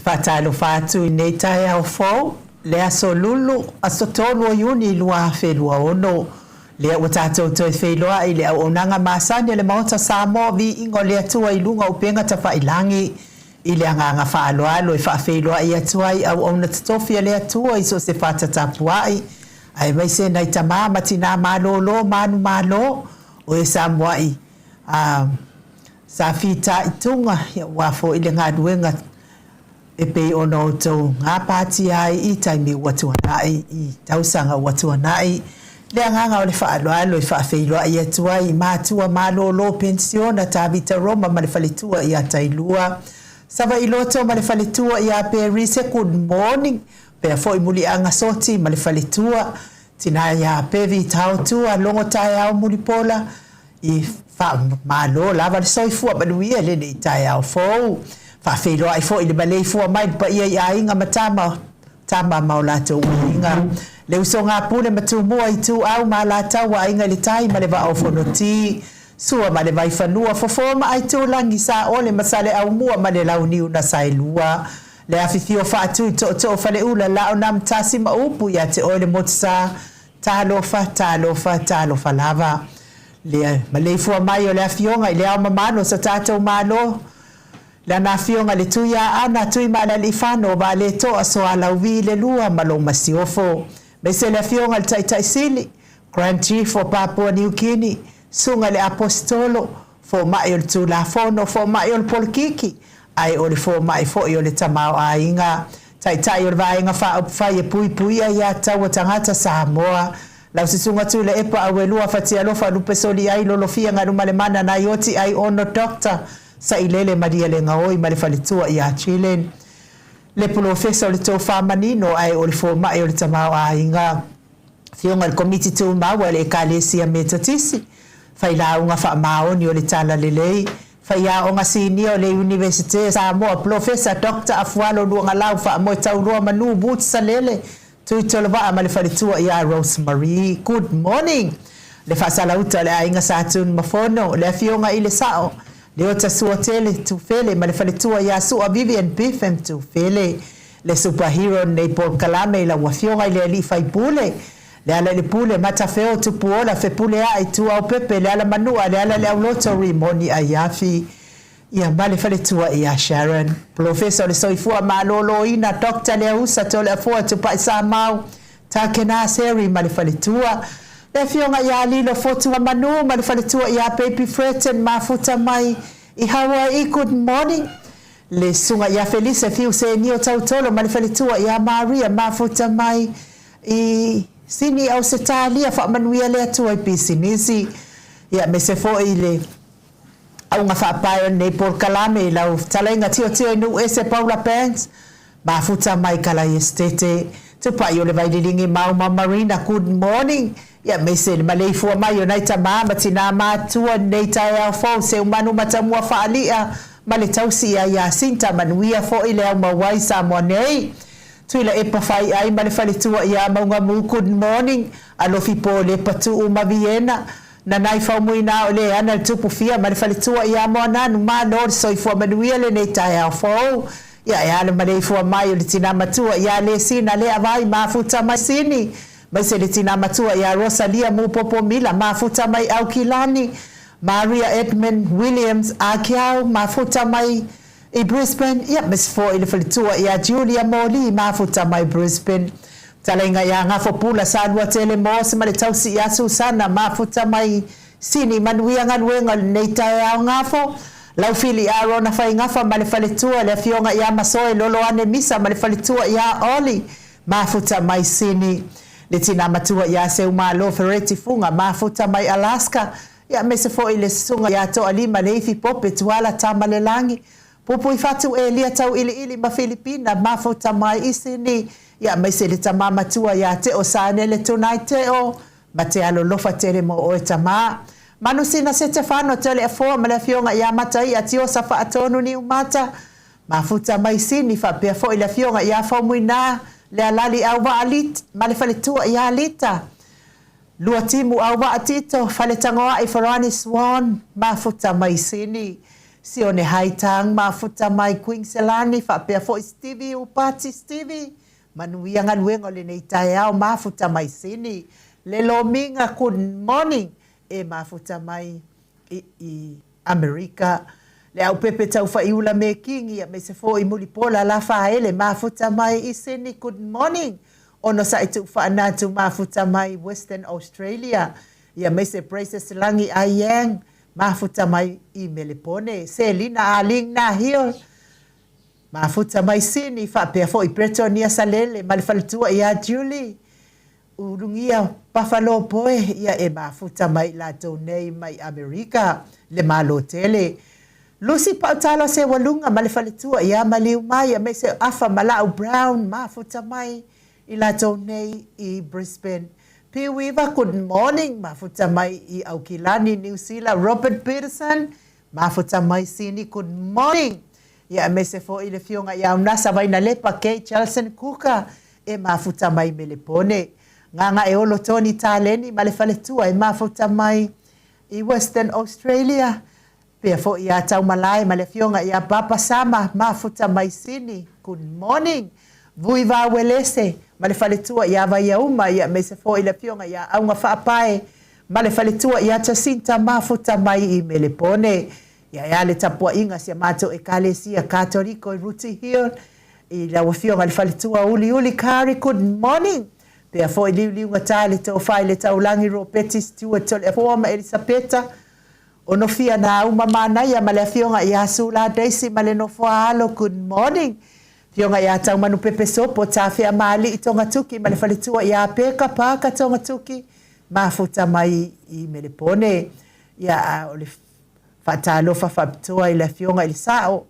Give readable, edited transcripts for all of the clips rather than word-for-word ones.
Faatalofa atu i nei taeao fou, le aso Lulu, aso 3 o Iuni 2026. Lea ua tatou toe feiloai i le auaunaga masani a le Maota Samoa, viiga o le Atua i luga o upega tafailagi. I le agaga faaaloalo e faafeiloai atu ai auauna totofi a le Atua i so o se fata tapuai, aemaise nai tama ma tinā malōlō manumalo o e sa muai a sa fitaituga aua foi le galuega e pei ona outou gapatia ai i taimi ua tuanai, i tausaga ua tuanai. Le agaga o le faaaloalo e faafeiloai atu ai i matua malōlō penisiona Tavita Roma ma le faletua ia Tailua, Savailoto ma le faletua ia Perise, good morning, pea foi Muliaga Soti ma le faletua, Tina ia Pevi Taotua, logo taeao Mulipola, I faamalo lava le soifua manuia i lenei taeao fou. Faafeiloai foi le maleifua mai le paia i aiga ma tama, tama ma o latou aiga. Le usoga a Pule ma Tumua, Ituau ma Alataua, Aiga i le Tai ma le Vaa o Fonoti, Sua ma le Vaifanua, Fofo ma Aitulagi, Saole ma Saleaaumua ma le Launiu na Saelua. Le afifio Faatui, Tootoo Faleula, Laonamtasi ma upu ia te oe le Motusa, Talofa, talofa, talofa lava. Le maleifua mai o le Afioga i Le Ao Mamalu o so tatou Malo, Lana Afioga le Tuiaana, Tuimalealiifano Vaaletoa Soalauvi le Lua ma lou Masiofo, aemaise le Afioga i le Taitai Sili, Grand Chief o Papua Niu Kini, Susuga i le Aposetolo, Fomai o le Tulafono, Fomai o le Polokiki, ae o le Fomai foi o le Tamaoaiga, Taitai o le Vaega Faaupufai e Puipuia ia Taua Tagata Samoa, Lau Susuga Tuilaepa Auelua Fatialofa Lupesoliai Lolofia Galumalemana Naioti Aiono Doctor Sailele Malielegaoi ma le faletua ia Chilen, le Polofesa o le Tofa Manino ae o le Fomai o le Tamaoaiga. Afioga i le Komiti Tumau a le Ekalesia Metotisi, Failauga Faamaoni o le Talalelei, Faiaoga Sinia o le Iunivesite Samoa, Polofesa Doctor Afualo Luagalau Faamoetauloa Manu Woods Salele, Tuitolovaa ma le faletua ia Rose Marie. Good morning! Le faasalauta o le aiga Sa Tunumafono, le afioga i le Sao, Leota Suatele Tufele ma le faletua ia Sua Vivian Biffem Tufele. Le super hero lenei polokalame i lau afioga i le alii faipule, Lealailepule, Matafeo, Tupuola, Fepuleai, Tuaopepe, Lealamanua, Lealaleauloto, Rimoni, Aiafi, ia ma le faletua ia Sharon. Polofesa o le Soifua Maloloina, Doctor Leausa Toleafoa Tupai Samau, Takena Seri ma le faletua, le afioga ia Lilo Fotuamanu ma le faletua ia Baby Fretton Mafuta mai i Hawaii. Good morning. Le susuga ia Felise Fiu Senio Tautolo ma le faletua ia Maria Mafuta mai i Sini Ausetalia faamanuia le Atua i pisinisi ia aemaise foi le auga faapae o lenei polokalame i lau fetalaiga Tiotio i Nuu Ese Paula Banks Mafuta mai Kalaiestete Tupai o le Vaililigi Mauma Marina Good morning ia aemaise le maleifua mai o nai tama ma tinā matua i lenei taeao fou Seumanu Matamua Faali'a ma le tausi ia Iasinta Manuia foi le aumauai i Samoa nei Tuilaepa Faiai ma le faletua ia Maugamu Good morning Alofi Polepa Tuu ma Viena Nanai Faumuina o le ana le tupu fia ma le faletua ia Moananu Malo le soifua manuia lenei taeao fou ia e ala maleifua mai o le tina matua ia Lesina Leavai Mafuta mai Sini maise le tina matua ia Rosalia Mupopo Mila Mafuta mai Aukilani Maria Edmund Williams Akiau Mafuta mai i Brisbane, ia, maise foi le faletua ia Julia Moli Mafuta mai Brisbane. Talaiga ia Gafo Pula Saluatele Morse ma le tausi ia Susana Mafuta mai Sini. Manuia galuega o lenei taeao Gafo. Laufili Arona Faigafa ma le faletua, le afioga ia Masoe Loloane Misa ma le faletua ia Oli Mafuta mai Sini. Le tina matua ia Seumalo Fereti Fuga Mafuta mai Alaska, Ia aemaise foi le susuga ia Toalima Leifi Pope Tuala Tamalelagi, Pupuifatu Elia Tauiliili ma Filipina Mafuta mai i Sini, ia aemaise le tama matua ia Teo Sanele Tunai Teo, ma te alolofa tele mo oe tama. Manusina Setefano Toleafoa ma le afioga ia Mataia Tiosa Faatonu Niumata, Mafuta mai Sini, faapea foi le afioga ia Faumuina Lealali Auvaa Lit ma le faletua ia Lita. Luatimu Auvaa Tito, Faletagoai Farani Swan, Mafuta mai Sini. Sione Haitang mafuta mai Kuiniselani faapea foi Stevie Upati Stevie manuia galuega o lenei taeao mafuta mai Sini le Lomiga good morning e mafuta mai i Amerika le Aupepe Taufaiula Mekingi aemaise foi Mulipola Lafaele mafuta mai i Sini good morning Onosai Tuufaanatu mafuta mai Western Australia aemaise Precious Lagi Aiang mafuta mai i Melepone Selina Aling Nahil mafuta mai Sini faapea foi Bretonia Salele ma le faletua ia Julie Ulugia Buffalo Poe ia e mafuta mai latou nei mai Amerika le Malo Tele Lucy Pautala Seualuga ma le faletua ia Maliu Mai aemaise Afa Malau Brown mafuta mai i latou nei i Brisbane Piuiva good morning mafuta mai i Aukilani Niu Sila Robert Peterson mafuta mai Sini good morning ia aemaise foi le Afioga ia Aunasa Vainalepa Kay Chelson Kuka e mafuta mai Melepone Gagaeolo Tony Taleni ma le faletua e mafuta mai i Western Australia Pea foi ia Taumalae ma le Afioga ia Papa Sama mafuta mai Sini good morning Vui Vauelese ma le faletua ia Vaiauma ia aemaise foi le Afioga ia Auga Faapae ma le faletua ia Jacinta mafuta mai i Melepone Ia e a le tapuaiga a si a matou Ekalesia Katoliko i Rooty Hill i lau Afioga i le faletua Uliuli Kari good morning Pea foi Liuliugata le Tofa i le Taulagi Ropeti Stewart Toleafoa ma Elisapeta Onofia Nauma Manaia ma le Afioga ia Sula Daisy ma le Nofoa Alo good morning Afioga ia Taumanupepe Sopo Tafea Maali'i Togatuki ma le faletua ia Peka Parker Togatuki mafuta mai i Melepone ia a o le Faatalofa faapitoa i le Afioga i le Sao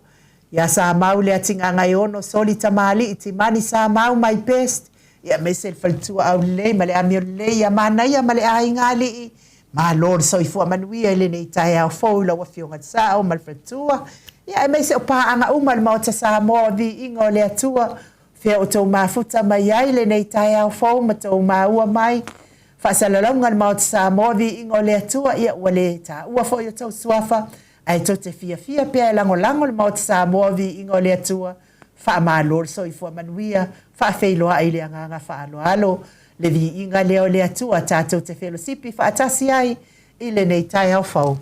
ia Samau Leatigagaeono Soli Tamalii Timani Samau my best ia aemaise le faletua aulelei ma le amio lelei ia Manaia ma le aiga alii Malo le soifua manuia i lenei taeao fou i lau Afioga i le Sao ma le faletua ia aemaise o paaga uma i le Maota Samoa o viiga o le Atua fea o tou mafuta mai ai lenei taeao fou ma tou maua mai Faasalalauga a le Maota Samoa, Viiga o le Atua, ia ua le taua foi o tou suafa, ae tou te fiafia pea e lagolago le Maota Samoa, Viiga o le Atua, faamalo le soifua manuia, faafeiloai i le agaga faaaloalo, le viiga lea o le Atua tatou te felosipi faatasi ai i lenei taeao fou.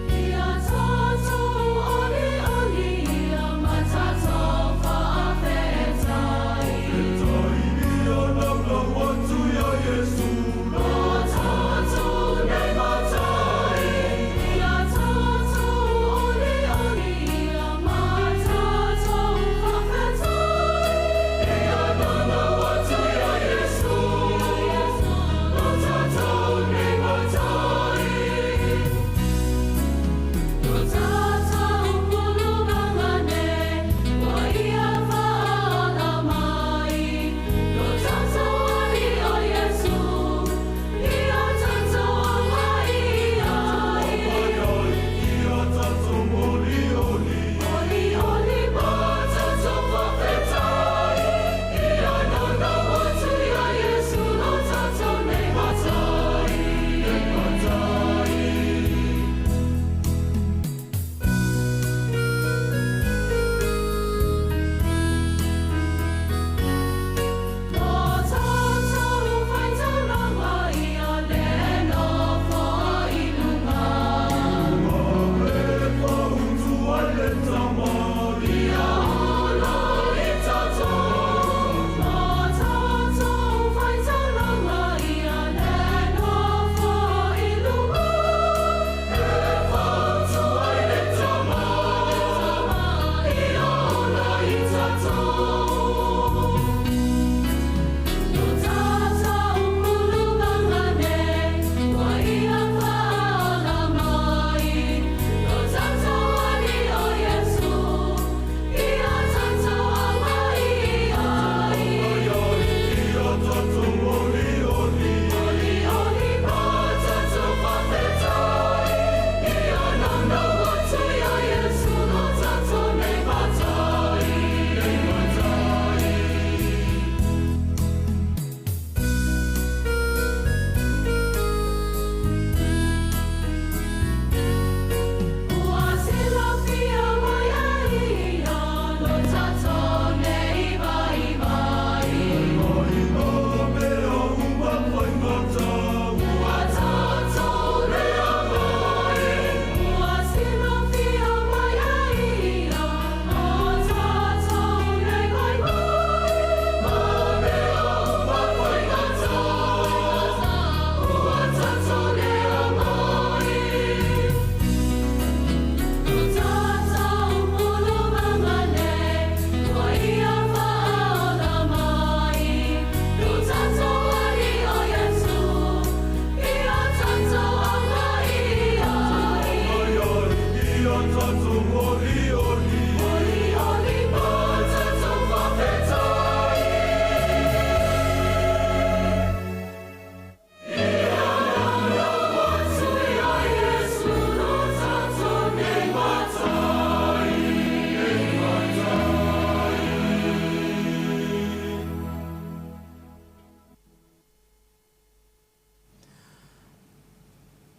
Ia tatou aliali ia ma tatou faafetai. Faafetai ia laulau atu ia Iesu.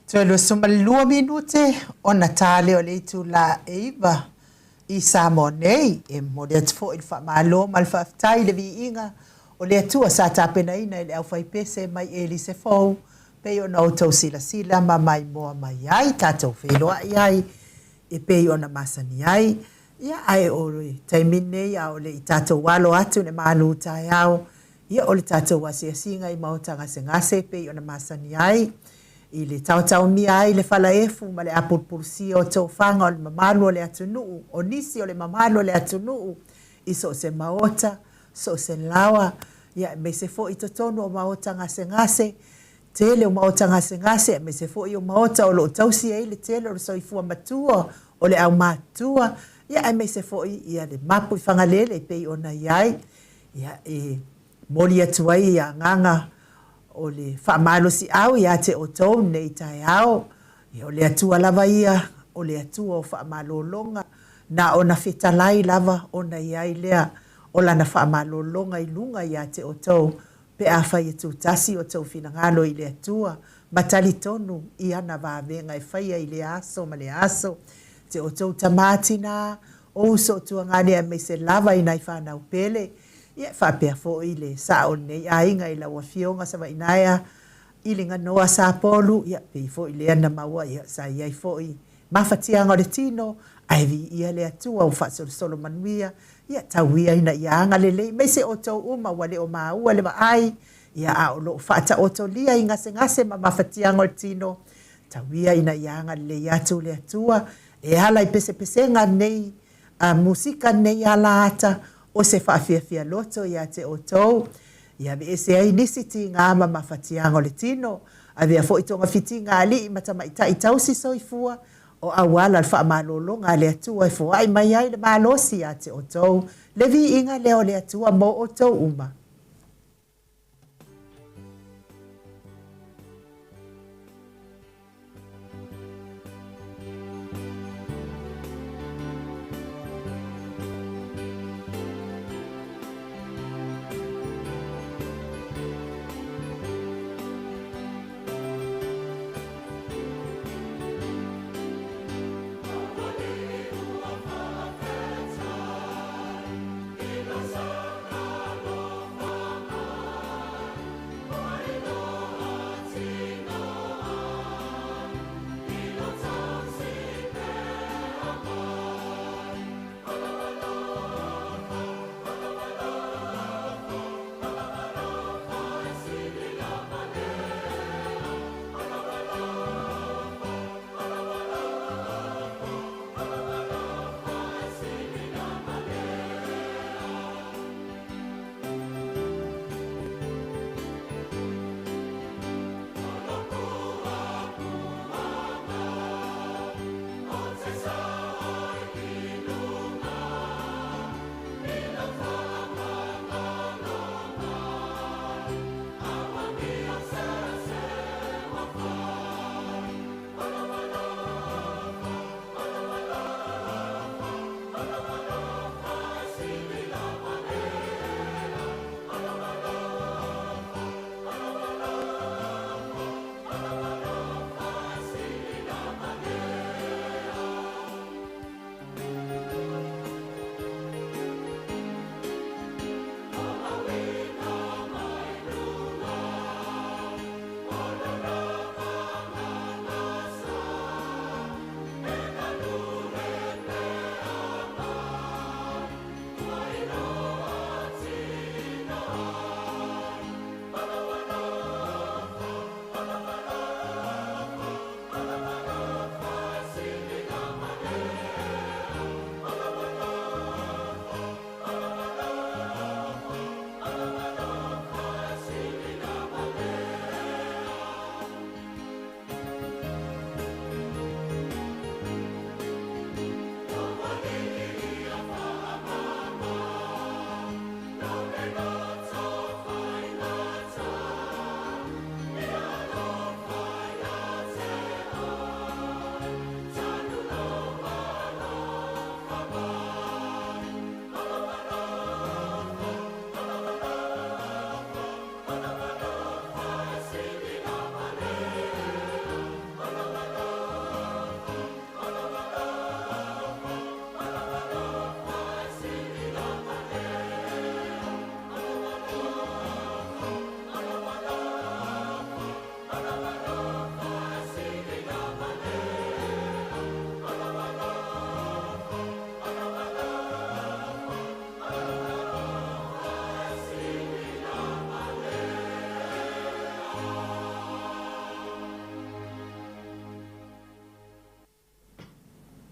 Toe 22 minute ona ta lea o le itula e 9 i Samoa nei. E momoli atu foi le faamalo ma le faafetai i le viiga o le Atua sa tapenaina e le aufaipese mai Elise Fou pei ona outou silasila ma maimoa mai ai tatou feiloai ai e pei ona masani ai. Ia, ae o le taimi lenei a o le i tatou alo atu i le malu taeao, ia o le tatou asiasiga i maota gasegase pei ona masani ai, i le taotaomia ai le falaefu ma le apulupulusia o tofaga o le mamalu o le atunuu, o nisi o le mamalu o le atunuu i so o se maota, so o se laoa, ia aemaise foi i totonu o maota gasegase, tele o maota gasegase, aemaise foi o maota o lo o tausi ai le tele o le soifua matua o le aumatutua, ia aemaise foi ia le mapu i Fagalele e pei ona i ai. Ia, e momoli atu ai ia agaga o le faamalosiau ia te outou nei taeao. Ia, o le Atua lava ia, o le Atua o faamalologa, na ona fetalai lava ona i ai lea o lana faamalologa i luga ia te outou, pe afai e tutasi outou finagalo i le Atua ma talitonu i ana vavega e faia i lea aso ma lea aso. Te outou tamā tinā, o uso o tuagane aemaise lava i nai fanau pele, ia e faapea foi le sao o lenei aiga i lau Afioga Savainaea i le ganoa Sapolu, ia pei foi lea na maua, ia sa i ai foi mafatiaga o le tino, ae viia le Atua ua faasolosolo manuia, ia tau ia ina ia agalelei mai se outou uma ua le o maua le vaai, ia a o lo o faataotolia i gasegase ma mafatiaga o le tino, tau ia ina ia agalelei atu le Atua e ala i pesepesega nei a musika nei ala ata o se faafiafia loto ia te outou, ia aveese ai nisi tiga ma mafatiaga o le tino, avea foi togafitiga a alii ma tamaitai tausi soifua, o auala le faamalologa a le Atua e foai mai ai le malosi ia te outou, le viiga lea o le Atua mo outou uma.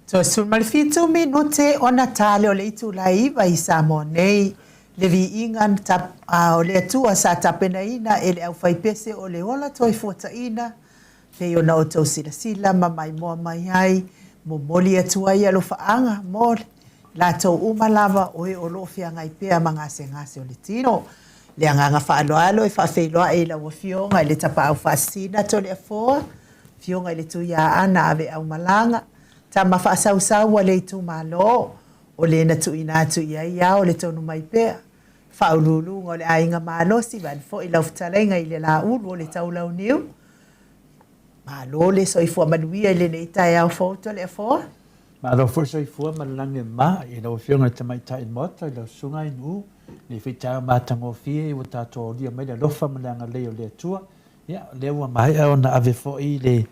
Toe 17 minute ona ta lea o le itula e 9 i Samoa nei, le viiga o le Atua sa tapenaina e le aufaipese o le ola toefuataina, pei ona outou silasila ma maimoa mai ai, momoli atu ai alofaaga mo latou uma lava o e o lo o feagai pea ma gasegase o le tino. Le agaga faaaloalo e faafeiloai i lau Afioga i le Tapaau Faasisina Toleafoa, Afioga i le Tuiaana Aveaumalaga, tama faasausau a le itumalo, o le na tuuina atu i ai ao le tonu mai pea, faauluuluga o le aiga malosi, vaeane foi lau fetalaiga i le Laulu o le Taulauniu. Malo le soifua manuia i lenei taeao fou Toleafoa. Malo foi le soifua ma le lagi e mama i lau Afioga i le Tamaitai o le Maota, i lau Susuga i Nu'u, lenei foi taeao matagofie ua tatou aulia mai le alofa ma le agalelei o le Atua. Ia, o lea ua maea ona ave foi le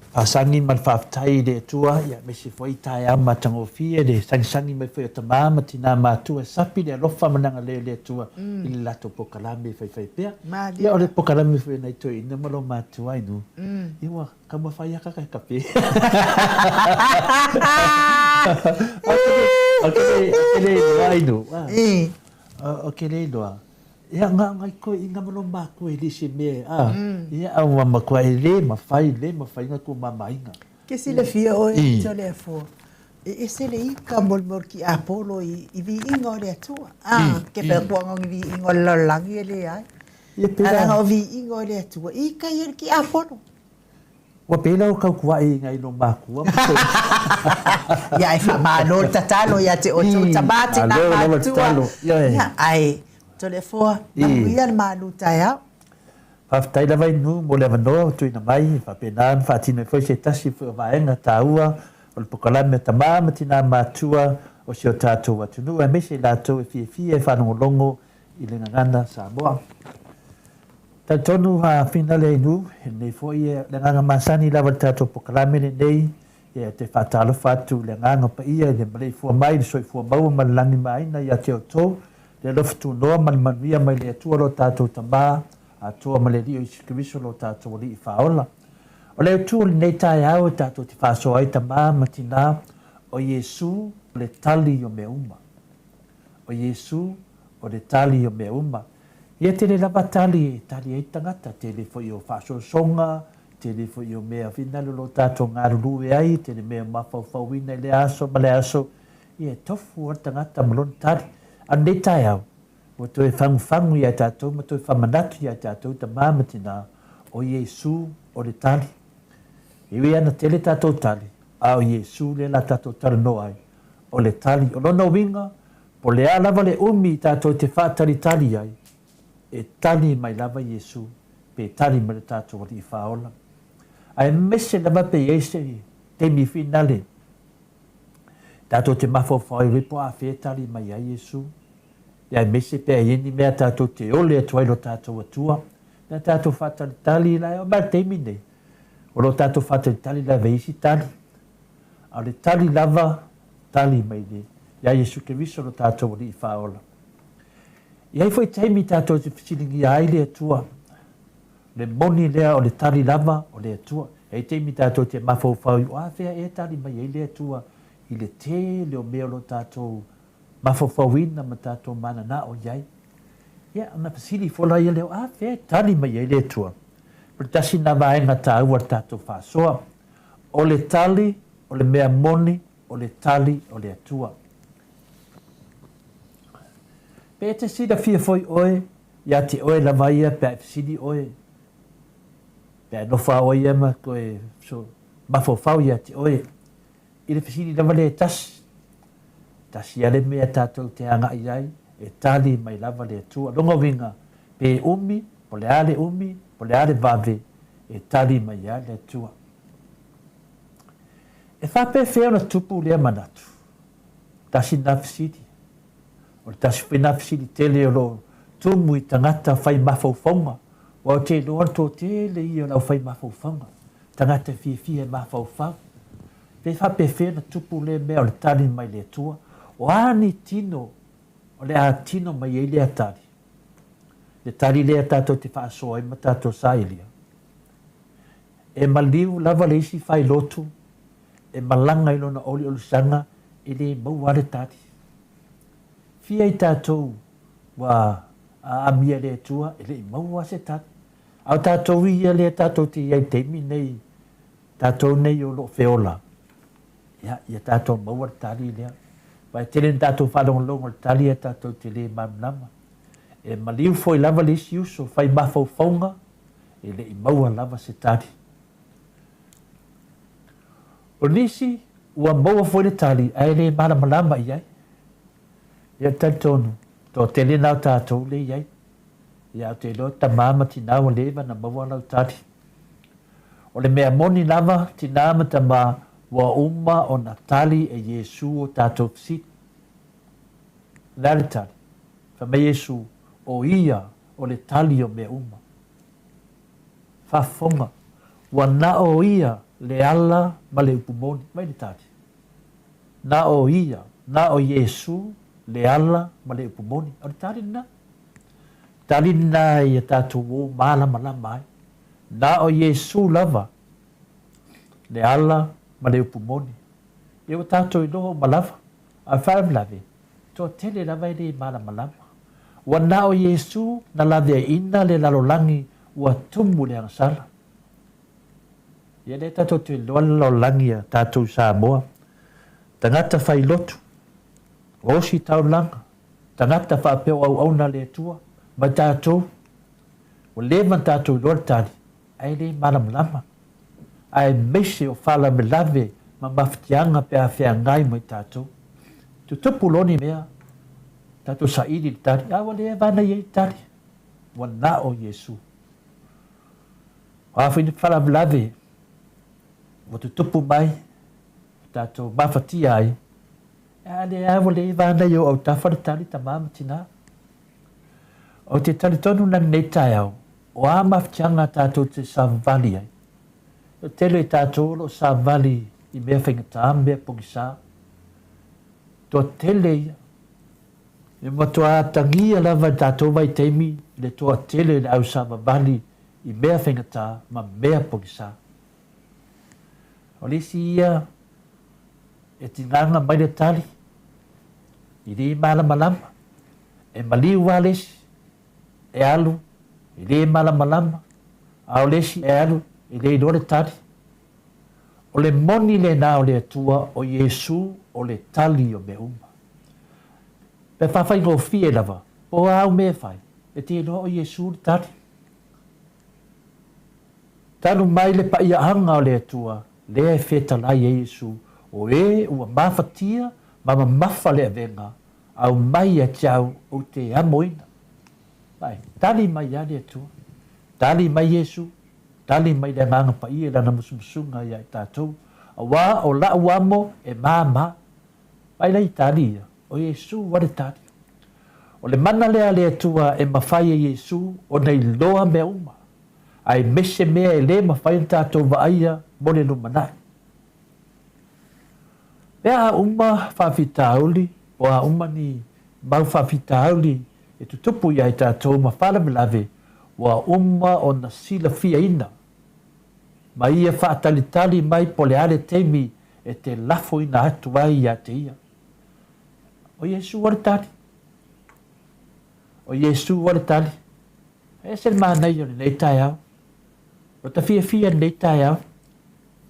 faasagi ma le faafetai i le Atua, ia, aemaise foi taeao matagofie, le sagisagi mai foi o tama ma tina matua e sapi le alofa ma le agalelei o le Atua i le latou polokalame e faifai pea. Ia, o le polokalame foi a nai toeaiina ma lo matua i nuu, ia ua taumafai lava kaka e kape. Ou te le iloa i nuu, ou te le iloa. Ia na o nai toeaiina ma lou matua e le se mea a ia a ua matua e le mafai le mafai ona tuumamaina. Ke silafia ʻoe e Toleafoa, e ese le ika mo le mea o le tiapolo i viiga o le Atua. A, ke fai atu ana o ni viiga o le lalolagi e leai. Ia pei la. Ae leaga o viiga o le Atua, i ika ia i le tiapolo. Ua pei la ua tautua'i nai lou matua ma toe. Ia ae faamalo le tatalo ia te outou tama tina matutua. Ia ae Toleafoa, manuia le malu taeao. Faafetai lava i Nuu mo le avanoa ua tuuina mai e faapena ona faatino ai foi se tasi foi o vaega taua o le polokalame a tama ma tina matua o si o tatou atunuu aemaise i latou e fiafia e faalogologo i le gagana Samoa. Talitonu a Finale Inu, lenei foi le agaga masani lava i le tatou polokalame lenei, ia te faatalofa atu i le agaga paia i le maleifua mai i le soifua maua ma le lagimāina ia te outou, le alofa tunoa ma le manuia mai le Atua lo tatou Tama Atoa ma le Alii o Iesu Keriso lo tatou Alii Faaola. O le autu o lenei taeao e tatou te faasoa ai tama ma tinā, o Iesu le tali o mea uma. O Iesu o le tali o mea uma. Ia tele lava tali e tali ai tagata, tele foi o faasoasoga, tele foi o mea finale o lo o tatou galulue ai, tele mea mafaufauina i lea aso ma lea aso, ia e tofu lava le tagata ma lona tali. A o lenei taeao, ua toe fagufagu ia tatou ma toe faamanatu ia tatou tama ma tina, o Iesu o le tali. E ui lava ina tele tatou tali, a o Iesu lea la tatou talanoa ai, o le tali. O lona uiga, Po o le a lava le umi tatou te faatalitali ai, e tali mai lava Iesu pe tali mai lo tatou Alii Faaola. Aemaise lava pe i ai se taimi finale tatou te mafaufau ai po o afea e tali mai ai Iesu, aemaise pe a i ai ni mea tatou te ole atu ai i lo tatou Atua, pe a tatou faatalitali la e oo mai i le taimi lenei, o lo o tatou faatalitali lava i isi tali. A o le tali lava, tali mai le, iā Iesu Keriso lo tatou Alii Faaola. E i ai foi taimi tatou te fesiligia ai le Atua, le moni lea o le tali lava o le Atua. E i ai taimi tatou te mafaufau i o afea ea tali mai ai le Atua i le tele o mea o lo tatou mafaufauina ma tatou mananao i ai. Ia, ona fesili ifo laia lea, o afea e tali mai ai le Atua? O le tasi lena vaega taua o le tatou faasoa. O le tali o le mea moni, o le tali o le Atua. Pe e te silafia foi oe ia te oe lava ia pe a e fesili oe, pe a e nofo a oe ia ma toe mafaufau ia te oe, i le fesili lava lea e tasi, tasi a le mea tatou te agai ai, e tali mai lava le Atua. Lona uiga, pe umi, po o le a le umi, po o le a le vave, e tali mai ai le Atua. E faapefea ona tupu lea manatu? Tasi lena fesili. O le tasi foi lena fesili tele o lo o tumu i tagata fai mafaufauga, aua ou te iloa o le toatele ia o le aufai mafaufauga, tagata e fiafia e mafaufau. Pe faapefea ona tupu lea mea o le tali mai le Atua? O a ni tino o le a tino mai ai lea tali? Le tali lea tatou te faasoa ai ma tatou sailia. E maliu lava le isi failotu, e e malaga i lona oliolisaga e le maua lava le tali. Fia i tatou ua aamia e le Atua e le i maua se tali. A o tatou ia lea tatou te i ai i le taimi nei, tatou nei o lo o feola, ia, ia tatou maua le tali lea. Aua e tele ina tatou faalogologo i le tali ae tatou te le malamalama. E maliu foi lava le isi uso fai mafaufauga e le i maua lava se tali. O nisi ua maua foi le tali ae le malamalama i ai. Ia talitonu, toatele na o tatou lea i ai. Ia ou te iloa tama ma tina ua leva na maua lau tali. O le mea moni lava, tina ma tama, ua uma ona tali e Iesu o tatou fesili. O le a le tali? Fai mai Iesu, O ia o le tali o mea uma. Faafofoga, ua na o ia le ala ma le upu moni. Mai le tali. Na o ia, na o Iesu le ala ma le upu moni. O le tali lena. Tali lena ia tatou o malamalama ai. Na o Iesu lava le ala ma le upu moni. Ia ua tatou iloa uma lava, a o le faalavelave, toatele lava e le malamalama. Ua na o Iesu na laveaiina le lalolagi ua tumu le agasala. Ia lea tatou te iloa le lalolagi a tatou i Samoa, tagata fai lotu, osi taulaga, tagata faapea o auauna a le Atua, ma tatou, ua leva ona tatou iloa le tali, ae le malamalama, aemaise o faalavelave ma mafatiaga pe a feagai ma i tatou. Tutupu loa ni mea, tatou saili i le tali, a ua leva ona i ai le tali, ua na o Iesu. O a foi ni faalavelave ua tutupu mai, ua tatou mafatia ai, a lea ua leva ona i ou autafa le tali, tama ma tina. Ou te talitonu na lenei taeao, o a mafatiaga tatou te savavali ai? E tele i tatou o lo o savavali i mea faigata ma mea pogisa. Toatele ia. E matua atagia lava i tatou vaitaimi le toatele i le au savavali i mea faigata ma mea pogisa. O le isi ia e tigaga mai le tali, e le malamalama, e maliu lava le isi, e alu, e le malamalama, a o le isi e alu, e le iloa le tali. O le moni lena o le Atua, o Iesu o le tali o mea uma. Pe faafaigofie lava, po o a au mea e fai, e te iloa o Iesu le tali. Talu mai le paiaaga o le Atua, lea e fetalai ai Iesu, o e ua mafatia ma mamafa le avega, aumai ia te au ou te amoina. Mai, tali mai ia le Atua, tali mai Iesu, tali mai le Agaga Paia i Lana musumusuga ia i tatou, auā o la'u amo e māmā. Mai la i tali ia, o Iesu a le tali. O le mana lea a le Atua e mafai e Iesu ona iloa mea uma, aemaise mea e lē mafai ona tatou vaaia mo le lumanai. Pe a uma faafitauli, po a uma ni mau faafitauli e tutupu iā i tatou ma faalavelave, ua uma ona silafiaina ma ia faatalitali mai po o le a le taimi e te lafoina atu ai iā te ia. O Iesū a le tali. O Iesū a le tali. E ese le manaia o lenei taeao. O ta fiafia i lenei taeao.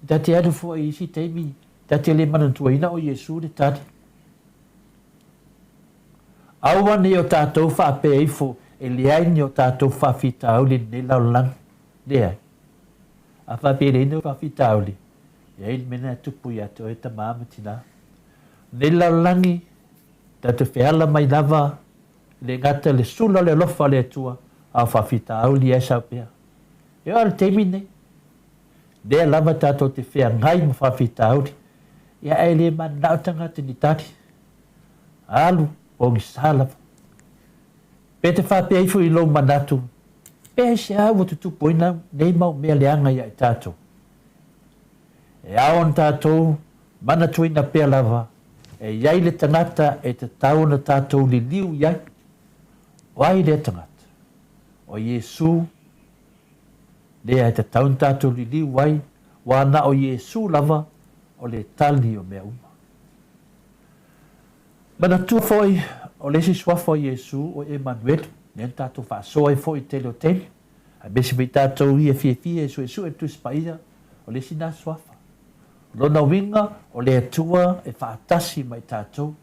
Ta te alu foi i isi taimi, ta te le manatuaina o Iesu le tali. Aua nei o tatou faapea ifo e leai ni o tatou faafitauli i lenei lalolagi. Leai. A faapea e leai ni faafitauli, e i ai le mea lena e tupu ia te oe tama ma tina. O lenei lalolagi, tatou feala mai lava, e le gata i le sula o le alofa o le Atua, a o faafitauli e sau pea. E oo i le taimi lenei, lea lava tatou te feagai ma faafitauli, ia ae le mananao tagata ni tali. Alu, pogisa lava. Pe te faapea ifo i lou manatu, pe aisea ua tutupu ai nei mau mea leaga ia i tatou? E ao ona tatou manatuina pea lava, e i ai le tagata e tatau ona tatou liliu i ai. O ai lea tagata? O Iesū, lea e tatau ona tatou liliu ai, ua na o Iesū lava o le tali o mea uma. Manatua foi, o le isi suafa o Iesu o Emanuele, lea na tatou faasoa ai foi i le tele o taimi, aemaise foi tatou ia fiafia e suesue le Tusi Paia, o le isi na suafa. O lona uiga, o le Atua e faatasi ma i tatou.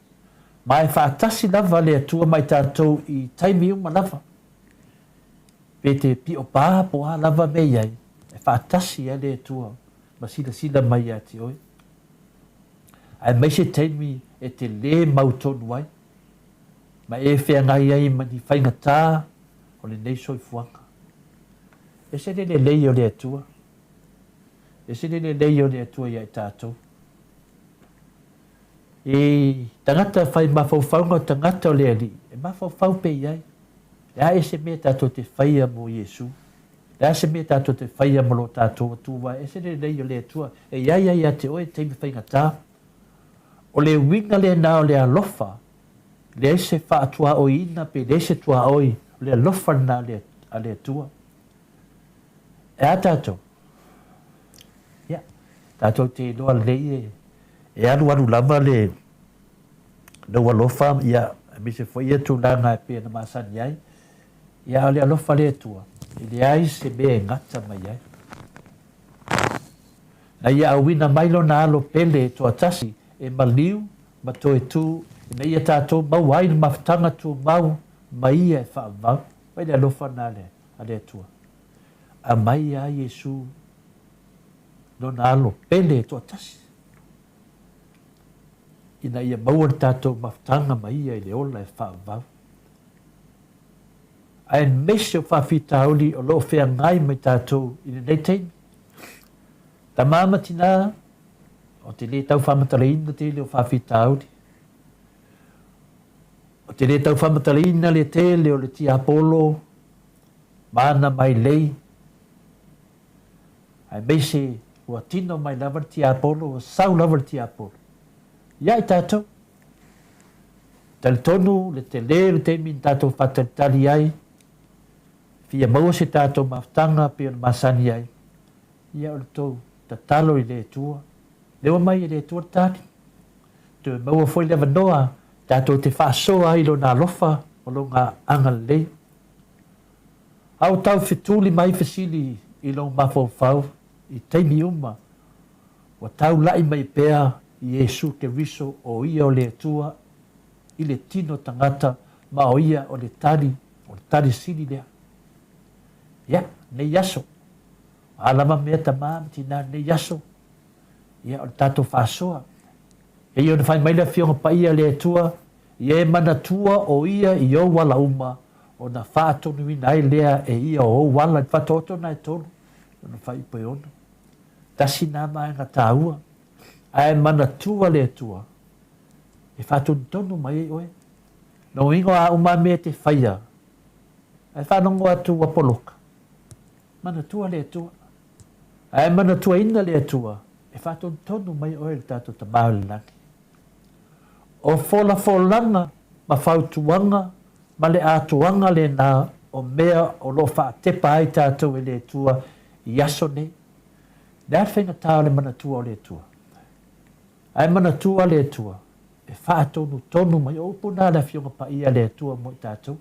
Ma e faatasi lava le Atua ma i tatou i taimi uma lava. Pe te pio pā po o a lava mea i ai, e faatasi ai le Atua ma silasila mai ia te oe. Aemaise taimi e te lē mautonu ai, ma e feagai ai ma ni faigata o lenei soifuaga. Ese le lelei o le Atua. Ese le lelei o le Atua ia i tatou. I tagata e whai mafaufauga o tagata o le Alii, e mafaufau pea i ai, le a ese mea tatou te whaia mo Iesu, le a se mea tatou te whaia mo lo tatou Atua, ese le lelei o le Atua, e iai ai ia te oe taimi faigata. O le uiga lena o le alofa, leai se faatuaoiina pe leai se tuaoi, o le alofa lena a le Atua. E a tatou? Ia, tatou te iloa lelei e, e alualu lava le lou alofa, ia, aemaise foi ia tulaga e pei ona masani ai. Ia, a o le alofa le Atua, e leai se mea e gata mai ai. Na ia auina mai lona alo pele e toatasi e maliu ma toe tū, ina ia tatou maua ai le mafutaga tumau ma ia e faavavau. Mai le alofa na a le Atua. Aumai ia Iesu lona alo pele e toatasi, ina ia maua le tatou mafutaga ma ia i le ola e faavavau. Aemaise o faafitauli o lo o feagai mai tatou i lenei taimi. Tama ma tinā, o te lē tau faamatalaina tele o faafitauli. O te lē tau faamatalaina le tele o le tiapolo ma ana mailei, aemaise ua tino mai lava le tiapolo, ua sau lava le tiapolo. Ia i tatou, talitonu le telē o le taimi na tatou faatalitali ai, fia maua se tatou mafutaga pei ona masani ai, ia o le tou tatalo i le Atua. Lea ua mai e le Atua le tali. Toe maua foi le avanoa tatou te faasoa ai i Lona alofa ma Lona agalelei. A o tau fetuli mai fesili i lou mafaufau i taimi uma, ua taula'i mai pea Iesu Keriso o Ia o le Atua i le tino tagata ma o Ia o le tali, o le tali sili lea. Ia, nei aso, a lava mea tamā ma tinā nei aso, ia o le tatou faasoa. E ia ona fai mai le Afioga Paia a le Atua, Ia e manatua o Ia i ou ala uma, ona faatonuina ai lea e Ia o ou ala i le faataotona e tolu, lona faaiupu e ono. Tasi nā vaega tāua, ae manatua le Atua, e faatonutonu mai ai oe. Nō ingoa a uma mea e te whaia, ae faalogo atu ua poloka. Manatua le Atua. Ae manatuaina le Atua, e faatonutonu mai oe le tatou Tama o le lagi. O folafolaga ma fautuaga ma le atoaga lena o mea o lo o faatepa ai tatou e le Atua i aso nei. Le a le faigata o le manatua o le Atua? Ae manatua le Atua, e faatonutonu mai, o upu na a le Afioga Paia a le Atua mo i tatou,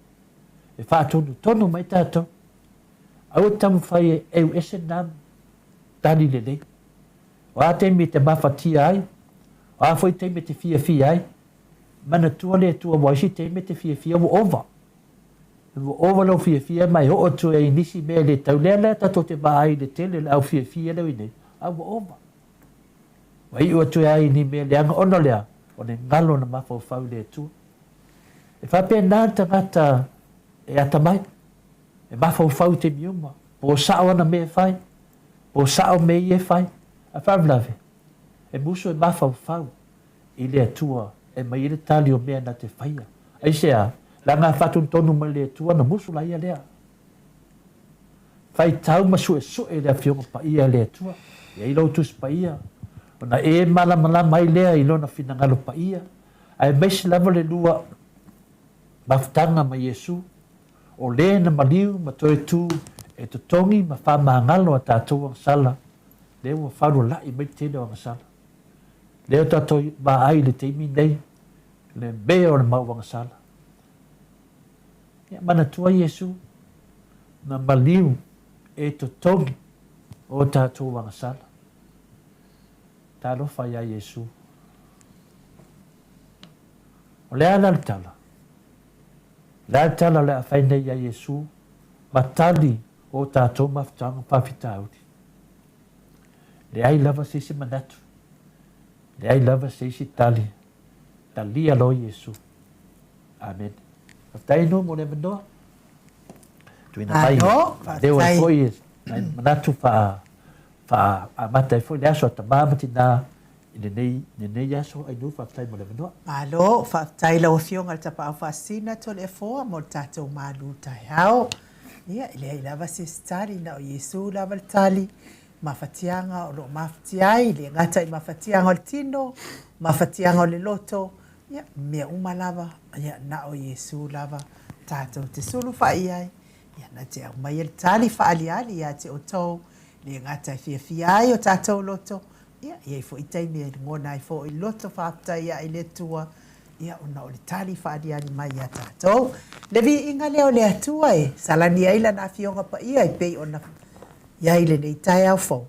e faatonutonu mai tatou. Aua te taumafai e eu ese na tali lelei. O a taimi e te mafatia ai, o a foi taimi e te fiafia ai, manatua le Atua ua isi taimi e te fiafia ua ova. Ua ova lau fiafia ma e oo atu ai i nisi mea e le tau lea lea tatou te vaai i le tele o le au fiafia lea ua i nei, a ua ova. Ua iu atu ai i ni mea leaga ona o le a? O le galo na mafaufau i le Atua. E faapena le tagata e atamai. E mafaufau i taimi uma, po o sao ana mea e fai, po o sao mea ia e fai. Ae faalavelave, e musu e mafaufau i le Atua e aumai ai le tali o mea na te faia. Aisea? Leaga a faatonutonu mai le Atua ona musu laia lea. Faitau ma suesue le Afioga Paia a le Atua, e i ai lou Tusi Paia, ona e malamalama ai lea i Lona finagalo paia, aemaise lava le lua mafutaga ma Iesu. O lē na maliu ma toe tū e totogi ma faamagalo a tatou agasala, lea ua faaluala'i mai le tele o agasala. Lea o tatou vaai i le taimi nei, le mea o le mau agasala. Ia manatua Iesu, na maliu e totogi o tatou agasala. Talofa ia Iesu. O le a la le tala? O le a le tala o le a fai nei ia Iesu ma tali o tatou mafutaga faafitauli? Leai lava se isi manatu, leai lava se isi tali, talia loa Iesu. Amene. Faafetai no mo le avanoa. Tuuina mai Malo, leo ai faafetai. foi nai manatu faa faa-amata ai foi le aso a Tama ma Tina i lenei lenei aso. Ainuu, faafetai mo le avanoa. Malo, faafetai i lau Afioga i le Tapaau Faasisina Toleafoa mo le tatou malu taeao. Ia, e leai lava se isi tali, na o Iesu lava le tali, mafatiaga o lo o mafatia ai, e le gata i mafatiaga o le tino, mafatiaga o le loto, ia, mea uma lava, ia, na o Iesu lava tatou te sulufai i ai, ia, na te aumaia le tali faaaliali ia te outou, e le gata e fiafia ai o tatou loto, ia, e i ai foi taimi e lagona ai foi loto faafetai ae i le Atua, ia, ona o le tali faaaliali mai ia tatou. Le viiga lea o le Atua e salani ai Lana Afioga Paia e pei ona i ai i lenei taeao fou.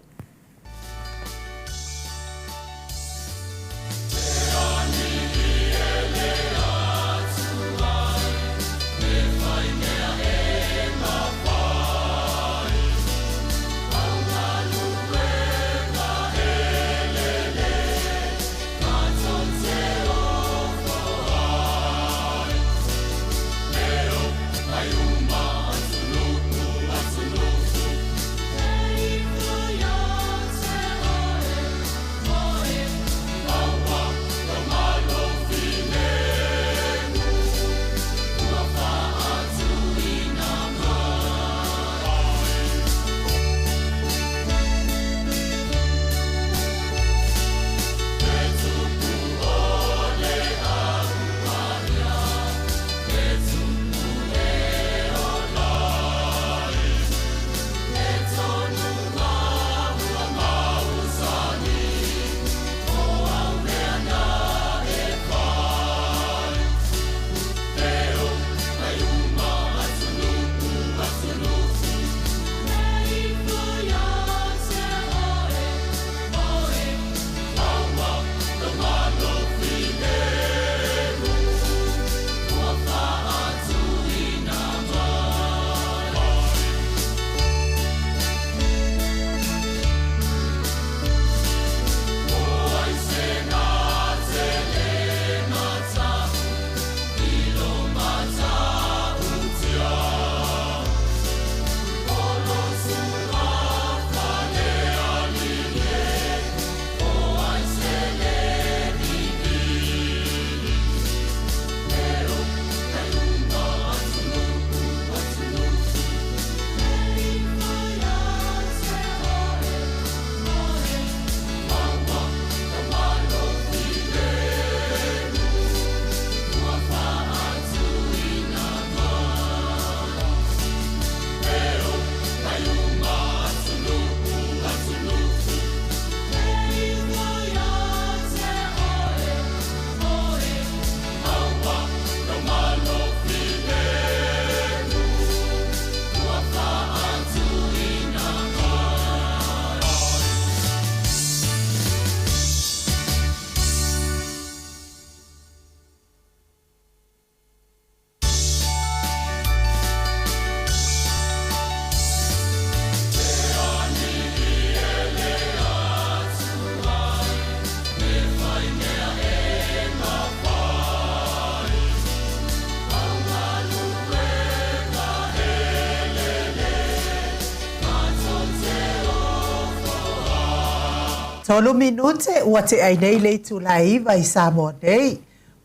Tolu minute ua tea ai nei le itula e iva i Samoa nei.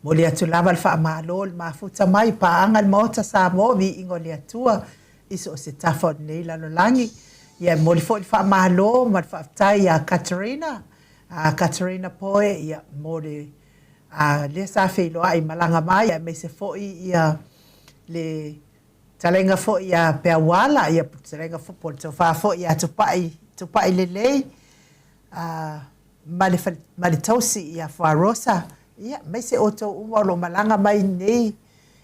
Momoli atu lava le faamalo i le mafuta mai i paaga i le Maota Samoa, viiga o le Atua i so o se tafa o lenei lalolagi. Ia e momoli foi le faamalo ma le faafetai ia Katerina, a Katerina Poe, ia, mo le, a, lea sa feiloai malaga mai, aemaise foi ia le Fetalaiga foi ia Peauala, ia fetalaiga foi po o le tofa foi ia Tupai, Tupai Lelei, a. ma le ma le tausi ia Fuarosa, ia, aemaise outou uma o lo o malaga mai nei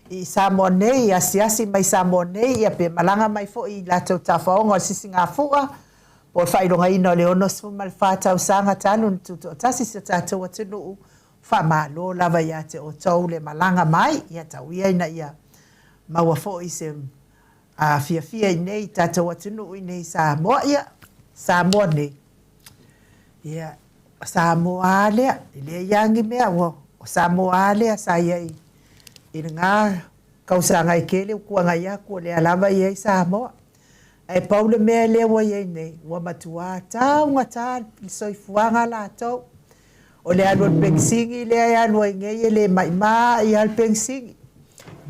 i Samoa nei, asiasi mai Samoa nei, ia pe malaga mai foi i latou tafaoga o le Sisigafua, po o le faailogaina o le 64 tausaga talu ona tutoatasi si o tatou atunuu, faamalo lava ia te outou le malaga mai, ia tau ia ina ia maua foi se fiafia i nei tatou atunuu i nei Samoa, ia, Samoa nei. Ia, o Samoa lava lea, e leai lava ni mea, ua, o Samoa lava lea sa i ai i lena tausaga e tele ua tuanai atu, o lea lava e i ai Samoa. Ae pau le mea lea ua i ai nei, ua matua taugata le soifuaga latou. O le alu o le penisini lea e alu ai nei e le maimai lava le penisini.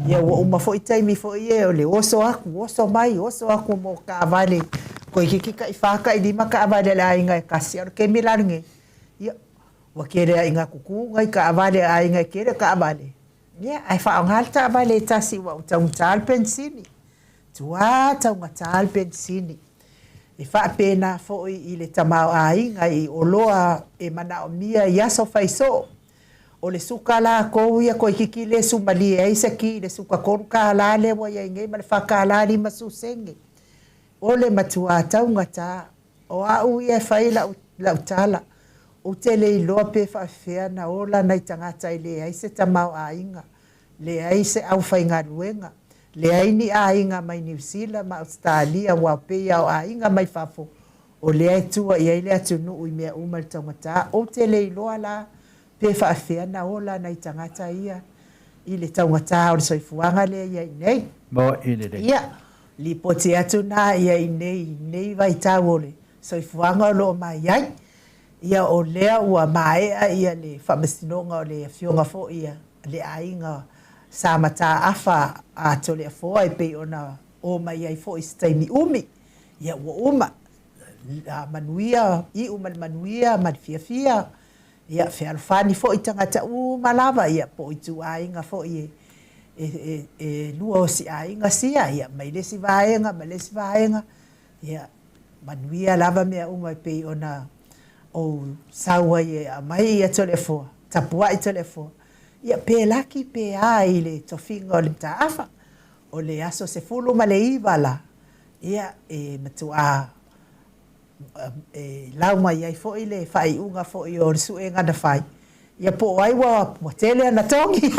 Ia ua uma foi taimi foi ia o le oso atu, oso mai, oso atu mo taavale, toeitiiti tai fa tai lima taavale a le aiga e tasi. A o le taimi la lenei, ia ua tele lava ina tutu nai taavale a aiga e tele taavale, ia ae faaaoga le taavale e tasi aua ua taugata le penisini. Tuā taugata le penisini. E faapena foi i le tamaoaiga i oloa e manaomia i aso fai soo. O le suka lakou ia toeitiiti le sumalie ai se ki i le suka $3 lea ua i ai nei ma le $4.50 sene. O le matuā taugata. O au ia e fai lau lau tala, ou te le iloa pe faafefea na ola nai tagata e leai se tamaoaiga, leai se aufaigaluega, leai ni aiga mai Niu Sila ma Ausetalia aua pei a o aiga mai fafo o lea e tua i ai le atunuu i mea uma i le taugata. Ou te le iloa la pe faafefea na ola nai tagata ia i le taugata o le soifuaga lea i ai nei. Moe lelei. Ia, lipoti atu na ia i nei, nei vaitau o le soifuaga o lo o mai ai. Ia o lea ua maea ia le faamasinoga o le afioga foi a le aiga Sa Mataafa a Toleafoa e pei ona o mai ai foi i se taimi umi. Ia ua uma, manuia, iu ma le manuia ma le fiafia, ia fealofani foi tagata uma lava, ia po o ituaiga foi e lua o si aiga sia, ia mai le isi vaega ma le isi vaega, Ia, manuia lava mea uma e pei ona ou sau ai e aumai ia Toleafoa, tapuai Toleafoa. Ia, pe laki pe a i le tofiga o le mataafa, o le aso 19 la, ia, e matuā e lau mai ai foi le faaiuga foi o le suega na fai, Ia po o ai ua tele ana togi.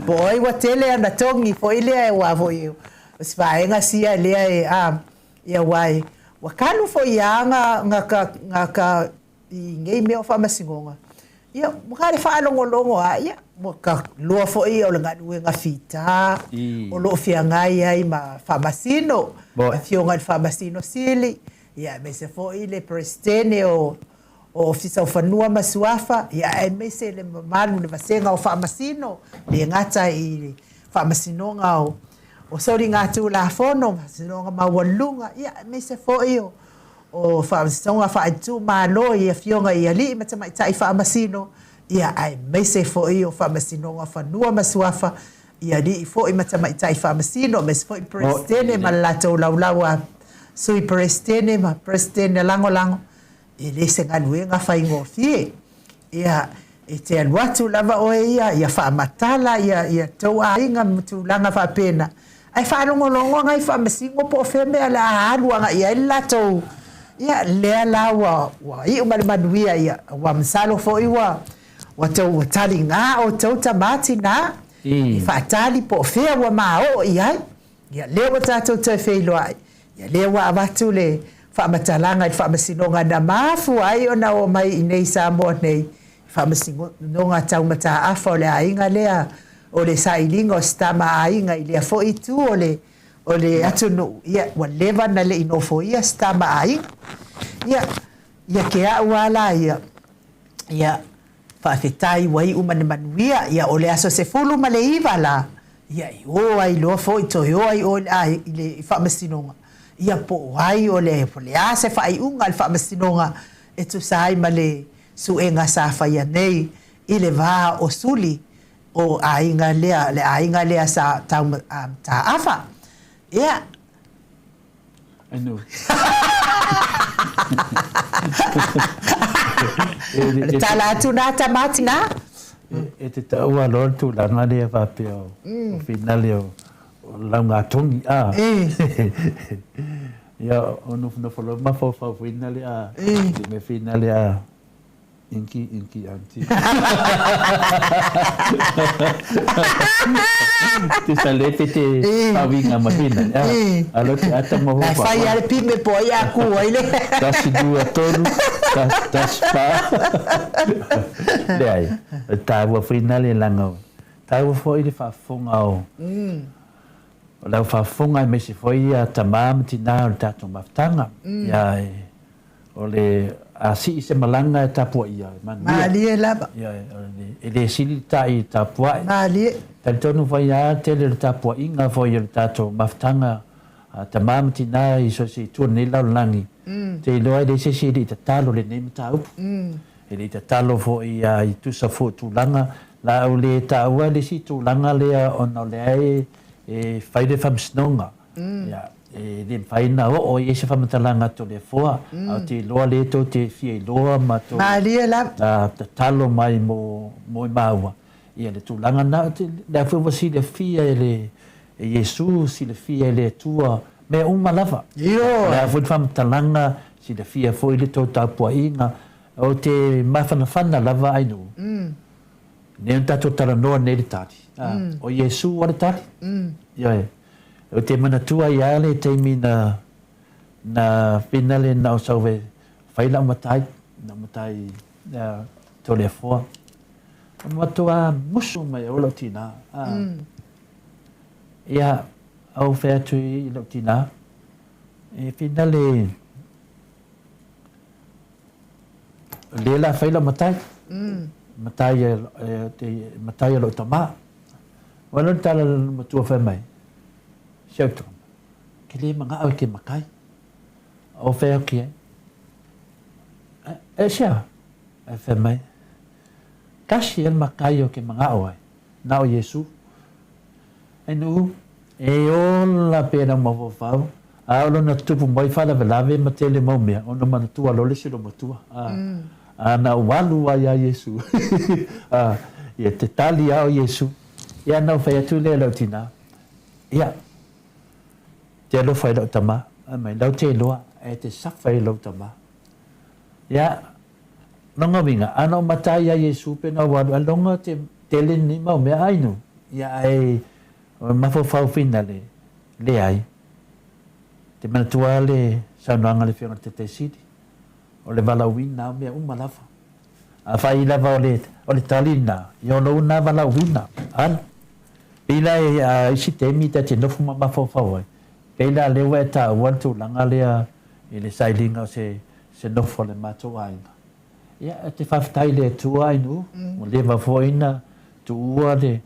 Po o ai ua tele ana togi foi lea aua foi o si vaega sia lea e a ia aua e ua kanu foi a nga nga ka nga ka i nei mea o faamasinoga. Ia ua ka le faalogologo a ia ua ka loa foi o le galuega fita o lo o feagai ai ma faamasino, afioga i le Faamasino Sili. Ia aemaise foi le Peresetene o Ofisa o Fanua ma Suafa, ia aemaise le mamalu le vasega o Faamasino, le gata i le Faamasinoga o Soligatulafono, Faamasinoga Maualuluga, ia aemaise foi o Faamasinoga Faaitumalo i Afioga i Alii ma Tamaitai Faamasino, ia aemaise foi o Faamasinoga o Fanua ma Suafa, i alii foi ma tamaitai faamasino, aemaise foi Peresetene ma le latou laulau a Sui Peresetene ma Peresetene Lagolago, e le se galuega faigofie. Ia, e te alu atu lava oe ia, ia faamatala ia, ia tou aiga ma tulaga faapena, ae faalogologo nai faamasino po o fea mea o le a alu agai i ai le latou, ia, lea la ua, ua iu ma le manuia, ia, ua masalo foi ua, Ua tou taliga outou tama tina e faatali po o fea ua maoo i ai. Ia lea ua tatou toe feiloai, ia lea ua avatu le faamatalaga i le faamasinoga na mafua ai ona oo mai i inei i Samoa nei, faamasinoga tau mataafa o le aiga lea o le sailiga o se tama aiga i lea foi itu o le o le atunuu, ia ua leva ona le i nofoia se tama aiga. Ia, ia ke au lava la ia, Ia, faafetai ua iu ma le manuia, ia o le aso 19 la, ia e o ai loa foi, toe o ai oe i le faamasinoga, ia po o ai o le, po o le a se faaiuga a le faamasinoga e tusa ai ma le suega sa faia nei i le va o Suli o aiga lea, le aiga lea sa tau mataafa. Ia. Ainu. O le tala atu na tama tina. E te taua loa le tulaga lea faapea o finale o laugatogi a. Ia o nofonofo loa mafaufau foi nale a le mea finale a. Inki, inki, aunty. Tusa le pe te faawiga ma tena. Alo te ata ma E fai a le pime po ai a ku ai le. Tasi, lua, tolu, tasi, tasi, fa. Leai, o taua foi na le laga o. Taua foi le faafofoga o. O lau faafofoga aemaise foi ia tama ma tina o le tatou mafutaga. Ia e O le a sii se malaga e tapuaia, e manuia. Malie lava. Ioe, e le sili le ta'i i le tapuai. Malie. Talitonu foi lava le tele o le tapuaiga foi o le tatou mafutaga a tama ma tina i so o se itu o lenei lalolagi, ou te iloa e leai se isi e le i tatalo i lenei mataupu. E le i tatalo foi i tusa foi o tulaga. La ou le taua le isi tulaga lea ona o lea e fai le faamasinoga. Ia, e le mafai ona oo i ai se faamatalaga a Toleafoa, ae ou te iloa lea tou te fia iloa ma tou Malie lava. tatalo mai mo mo i maua. Ia, le tulaga lena, ou te, lea foi ua silafia e le e Iesu, silafia e le Atua, mea uma lava. Ioe. O le a foi le faamatalaga, silafia foi le tou tapuaiga. Ou te mafanafana lava Ainuu. Nei ona tatou talanoa nei i le tali. O Iesu a le tali. Ioe. Ou te manatua ai lava le taimi na na finale na o sau e fai lau matai, lau matai Toleafoa. Ua matua musu mai au lau tina. Ia, ou fai atu i lau tina, e finale Lea la fai lau matai, matai e matai a lou tama. Ua lou tala lona matua fai mai, si au tama, ke le manao e ke matai. O fai atu i ai, e sea? Ae fai mai, tasi e le matai o ke manao ai, na o Iesu. Ainu, e ola pea lau mafaufau, a o lona tupu mai faalavelave ma tele mau mea, ona manatua loa le isi lou matua. A, a na ou alu ai ia Iesu. A, ia te tali a o Iesu. Ia na ou fai atu lea i lau tina, ia, te alofa i lau tama, fai mai, lau te iloa, e te safa i lou tama. Ia, lona uiga, a na ou matai ia Iesu pe na ou alu, a lona te tele lenei mau mea ainu. Ia, ae, o le mafaufau finale, leai. Te manatua le saunoaga a le Afioga i le Taitai Sili, o le valaauina o mea uma lava. Afai lava o le, o le tali lena, ia o lou lena valaauina, alu. Pei la e a isi taimi ta te nofo ma mafaufau ai, pei la lea ua e taua le tulaga lea i le sailiga o se, se nofo a le matou aiga. Ia, ou te faafetai i le Atua Ainuu, ua leva foi ona tuua le,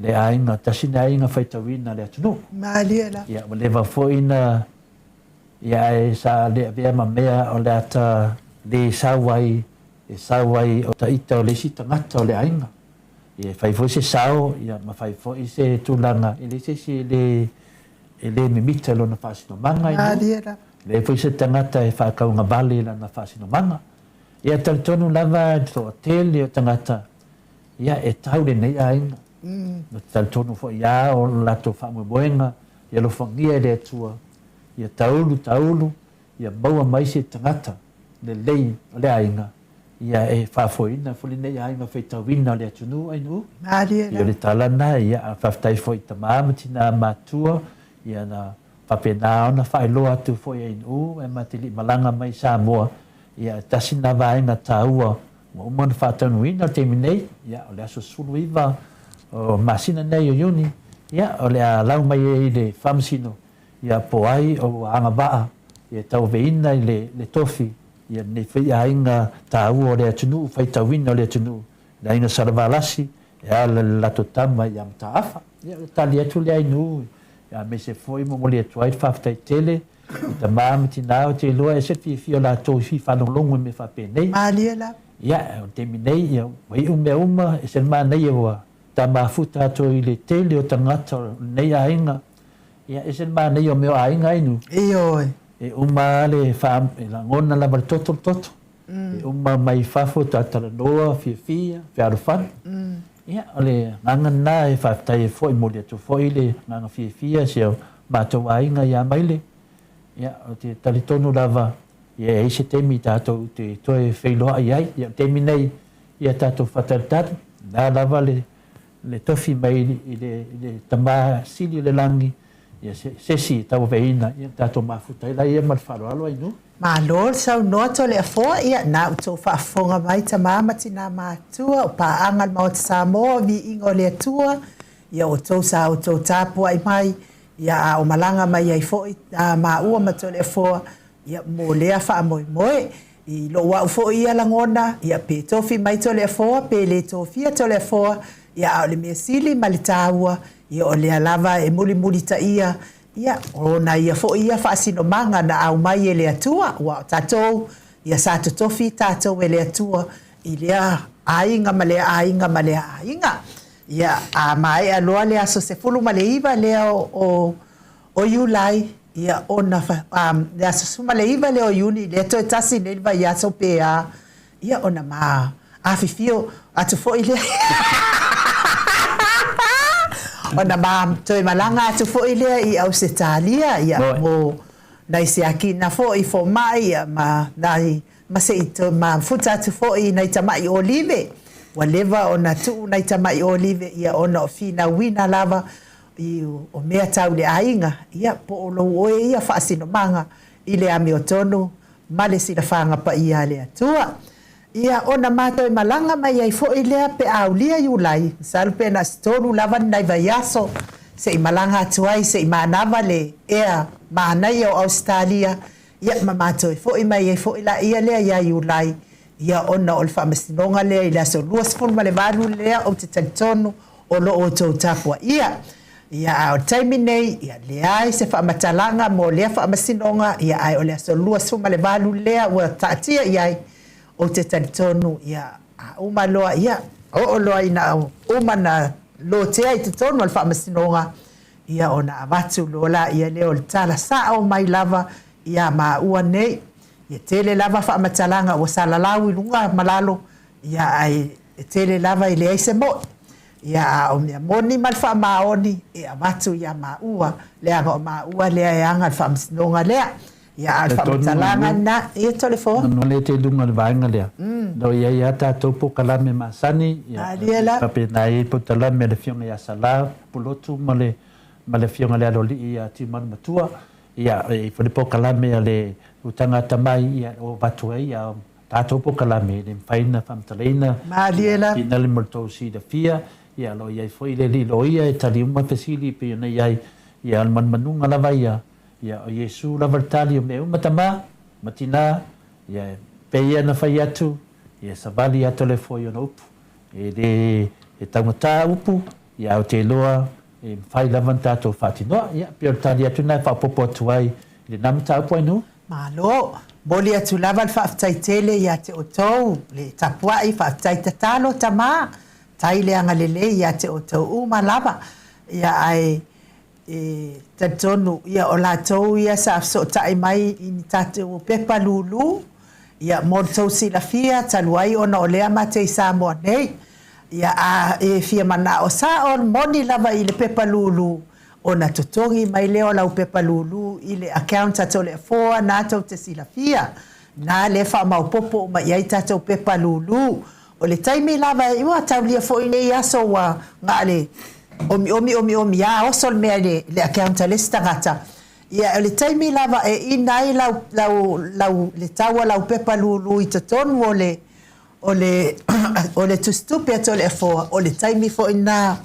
le aiga, tasi le aiga faitauina a le atunuu. Malie lava. Ia, ua leva foi na, ia ae sa le avea ma mea o le ata le sau ai, e sau ai o ta ita o le isi tagata o le aiga. Ia, e fai foi se sao, ia, ma fai foi se tulaga, e leai se isi e le, e le mimita i lona faasinomaga i nuu. Malie lava. E leai foi se tagata e faakaugavale i lana faasinomaga. Ia, talitonu lava i le toatele o tagata, ia, e tau lenei aiga. Ou te talitonu foi ia o le latou faamoemoega, ia alofagia e le Atua, ia taulu taulu, ia maua mai se tagata lelei o le aiga, ia e faafoeina foi lenei aiga faitauina o le atunuu ainuu. Malie Ia o le tala lena, ia a faafetai foi i tama ma tina matua, ia na faapena ona faailoa atu foi ainuu e ma te lii malaga mai i Samoa, ia e tasi lena vaega taua Ua uma ona faataunuuina le taimi nei, ia, o le aso 19 o masina nei o Iuni, ia, o le a lau mai ai i le Faamasino, ia, po o ai o ua agavaa e tauaveina i le, le tofi, ia, lenei foi aiga taua o le atunuu, faitauina o le atunuu, le aiga Salavalasi, e ala i le latou tama ia Mataafa. Ia, o le tali atu lea i nuu, ia, aemaise foi momoli atu ai le faafetai tele I tama ma tina ou te iloa e ese le fiafia o latou i fia faalogologo i mea faapenei. Malie lava. Ia, o le taimi nei, ia, ua iu mea uma, ese le manaia ua ta mafuta atu i le tele o tagata o lenei aiga. Ia, ese le manaia o mea o aiga ai nu. Ioe. E uma lava le faa, e lagona lava le toto le toto. E uma mai fafo talatalanoa, fiafia, fealofani. Ia, o le agaga lena e faafetai ai foi, momoli atu foi le agaga fiafia i si o matou aiga ia Maile. Ia, ou te talitonu lava, ia e i ai se taimi tatou te toe feiloai ai. Ia, o le taimi nei, ia tatou faatalitali, o lena lava le le tofi mai i le, i le Tama Sili o le Lagi, ia se, sesi e tauaveina, ia tatou mafuta ai laia ma le faaaloalo Ainuu. Malo le saunoa Toleafoa, ia na outou faafofoga mai tama ma tina matua o paaga le Maota Samoa o viiga o le Atua, ia outou sa outou tapuai mai, ia a o malaga mai ai foi maua ma Toleafoa, ia mo lea faamoemoe. I lou au foi ia lagona, ia pe tofi mai Toleafoa pe le tofia Toleafoa, ia a o le mea sili ma le taua, ia o lea lava e mulimulitaia, ia ona ia foi ia faasinomaga na aumai e le Atua, aua o tatou, ia sa totofi tatou e le Atua i lea aiga ma lea aiga ma lea aiga. Ia a maea loa le aso 19 lea o o Iulai, ia, ona, a, le aso 19 lea o Iuni, lea toe tasi nei le vaiaso pe a, ia, ona ma afifio atu foi lea. Ona ma toe malaga atu foi lea i Ausetalia, ia, mo nai siakina foi fomai, ia, ma nai, ma se i toe mafuta atu foi i nai tamai olive. Ua leva ona tuu nai tamai olive, ia, ona o finauina lava I o mea tau le aiga, ia, po o lou oe ia faasinomaga i le amiotonu ma le silafaga paia a le Atua. Ia, ona matou malaga mai ai foi lea pe a aulia Iulai, masalo pe na o se tolu lava ni nai vaiaso se i malaga atu ai se i manava le ea manaia o Ausetalia, ia, ma matou foi mai ai foi laia lea ia Iulai, ia, ona o le faamasinoga lea i le aso 28 lea ou te talitonu o lo outou tapuaia. Ia, a o le taimi nei, ia, leai se faamatalaga mo lea faamasinoga, ia, ae o le aso 28 lea ua taatia i ai, ou te talitonu, ia, a uma loa, ia, oo loa ina uma na lotea i totonu o le faamasinoga, ia, ona avatu loa laia lea o le tala sao mai lava iā māua nei. Ia tele lava faamatalaga ua salalau i luga ma lalo, ia, ae e tele lava e leai se mo'i. Ia, a o mea moni ma le faamaoni e avatu iā māua, leaga o māua lea e aga le faamasinoga lea. Ia, a o le faamatalaga lena, ia Toleafoa. Manu lea te i luga o le vaega lea. O lo o i ai lava tatou polokalame masani, ia, e faapena ai polokalame a le Afioga ia Sala Pulotu ma le ma le Afioga i le Aloalii ia Tiumalu-matua. Ia, e i ai foi le polokalame a le Utaga Atamai, ia, o avatu ai a tatou polokalame e le mafai ona faamatalaina Malie la. Finale mo le tou silafia, ia o lo o i ai foi le alii loia e tali uma fesili e pei ona i ai, ia o le manumanuga lava ia, ia o Iesu lava le tali o mea uma tama ma tina, ia e pei ia ona fai atu, ia savali atu le foe i ona upu. E le e taugata upu, ia ae ou te iloa e mafai lava ona tatou faatinoa. Ia pei o le tali atu lena e faaopoopo atu ai i lena mataupu Ainuu. Malo. Momoli atu lava le faafetai tele ia te outou le tapuai, faafetai tatalo tama, tai le agalelei ia te outou uma lava. Ia ae e talitonu ia o latou ia sa fesootai mai i ni tatou pepa lulu, ia mo le tou silafia talu ai ona o lea matei Samoa nei. Ia a e fia manao sao moni lava i le pepa lulu, Ona totogi mai lea o lau pepa lūlū i le account a Toleafoa na tou te silafia. Na lea faamaopopo uma i ai tatou pepa lūlū. O le taimi lava e, ua taulia foi nei aso ua na o le omiomi omiomi a oso le mea i le, le account a le isi tagata. Ia o le taimi lava e ina ai lau, lau, lau, le tau o lau pepa lūlū i totonu o le, O le, o le tusitupe a Toleafoa, o le taimi foi lena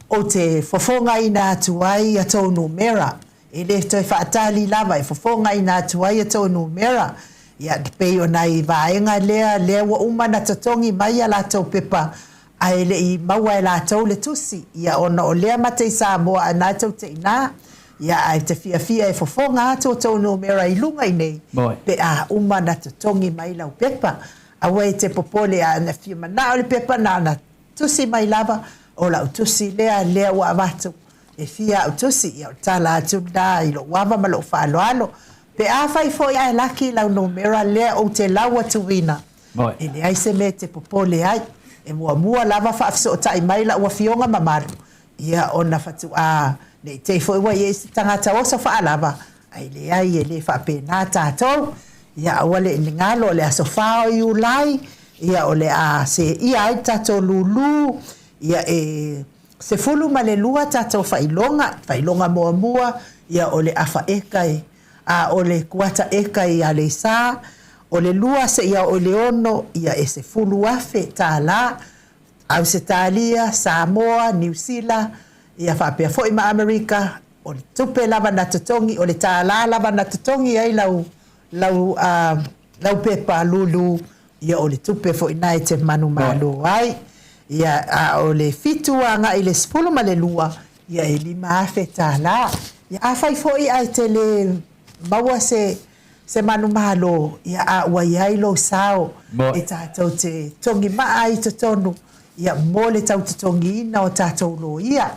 ou te fofogaina atu ai a tou numera. E le toe faatali lava e fofogaina atu ai a tou numera. Ia, e pei o nai vaega lea, lea ua uma ona totogi mai a latou pepa ae le i maua e latou le tusi. Ia, ona o lea ma te i Samoa a na tou te i ina. Ia, ae te fiafia e fofoga atu o tou numera i luga i nei pe a uma ona totogi mai lau pepa. Aua e te popole a na fia manao le pepa na na tusi mai lava, o lau tusi lea, lea ua avatu. E fia au tusi, ia o le tala atu lena i lou ava ma lou faaaloalo. Pe afai foi ae laki lau numera lea ou te lau atuina, e leai se mea e te popole ai. E muamua lava faafesootai mai lau afioga mamalu, ia ona fatuā ne i te i foi ua i ai se tagata oso faalava, ae leai e le faapena tatou. Ia aua le i galo o le aso 4 o Iulai, ia o le a seia ai le tatou lūlū, ia e 12 tatou faailoga, faailoga muamua, ia o le afa eka i, a o le kuata eka i Aleisa, o le lua seia oo i le ono, ia e $10,000, Ausetalia, Samoa, Niu Sila, ia faapea foi ma Amerika, o le tupe lava na totogi, o le tālā lava na totogi ai lau, lau, lau pepa lūlū, ia o le tupe foi na e te manumalo ai. Ia, a o le 7 agai i le 12, ia e $5,000. Ia, afai foi ae te le maua se, se manumalo, ia, a ua i ai lou sao e tatou te togimaa ai i totonu, ia, mo le tau totogiina o tatou loia.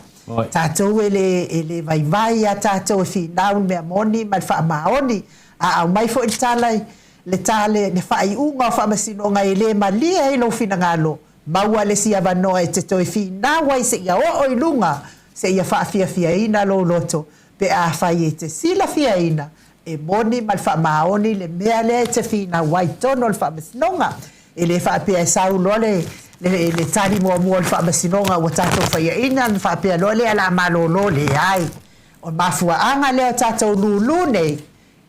Tatou e le, e le vaivai a tatou e finau i le mea moni ma le faamaoni. A aumai foi le tala i le tale, le faaiuga o faamasinoga e le malie ai lou finagalo, maua le isi avanoa e te toe finau ai seia oo i luga, seia faafiafiaina lou loto, pe afai e te silafiaina, e moni ma le faamaoni le mea lea e te finau ai i totonu o le faamasinoga. E le faapea e sau loa le, le, le tali muamua o le faamasinoga ua tatou faiaina ona faapea loa lea o le a malolo, leai. O le mafuaaga lea o tatou lūlū nei,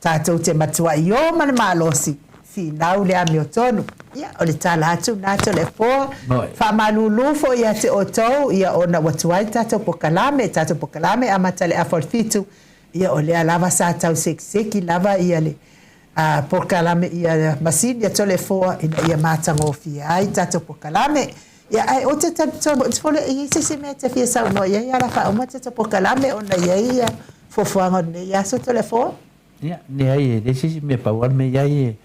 Tatou te matuai ō ma le malosi, finau le amiotonu. Ia, o le tala atu lena Toleafoa. Faamalulu foi ia te outou, ia ona ua tuai le tatou pokalame, tatou pokalame amata i le afa o le fitu, ia o lea lava sa tau sekiseki lava ia le pokalame ia masini a Toleafoa ina ia matagofie ai tatou pokalame. Ia, ae ou te talitonu, ou te fole e i ai se isi mea e te fia saunoa i ai a o le a faauma tatou pokalame ona e i ai ia fuafuaga o lenei aso Toleafoa? Ia, leai, e leai se isi mea, pau lava le mea i ai e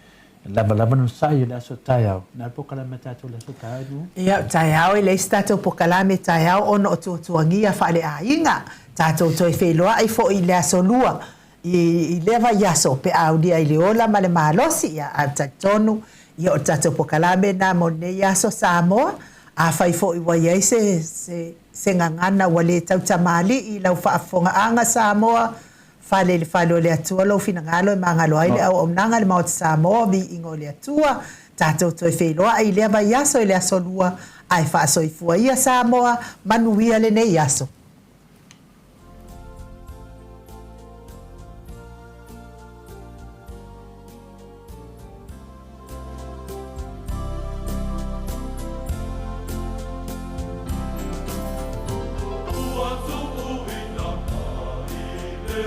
lavalava le onosai o le aso taeao. O le a le pokalame a tatou i le aso taeao e lua? Ia, taeao e leai se tatou pokalame taeao ona o tuatuagia faaleaiga. Tatou toe feiloai foi i le aso Lua i lea vaiaso pe a aulia i le ola ma le malosi, ia, ae talitonu, ia, o le tatou pokalame lena mo lenei aso Samoa. Afai foi ua i ai se, se, se gagana ua le tautamalii i lau faafofogaaga Samoa, fale i le fale o le Atua lou finagalo e magalo ai le auaunaga i le Maota Samoa, viiga o le Atua, tatou toe feiloai i lea vaiaso i le aso Lua, ae faasoifua ia Samoa, manuia lenei aso. Ua tuuina mai le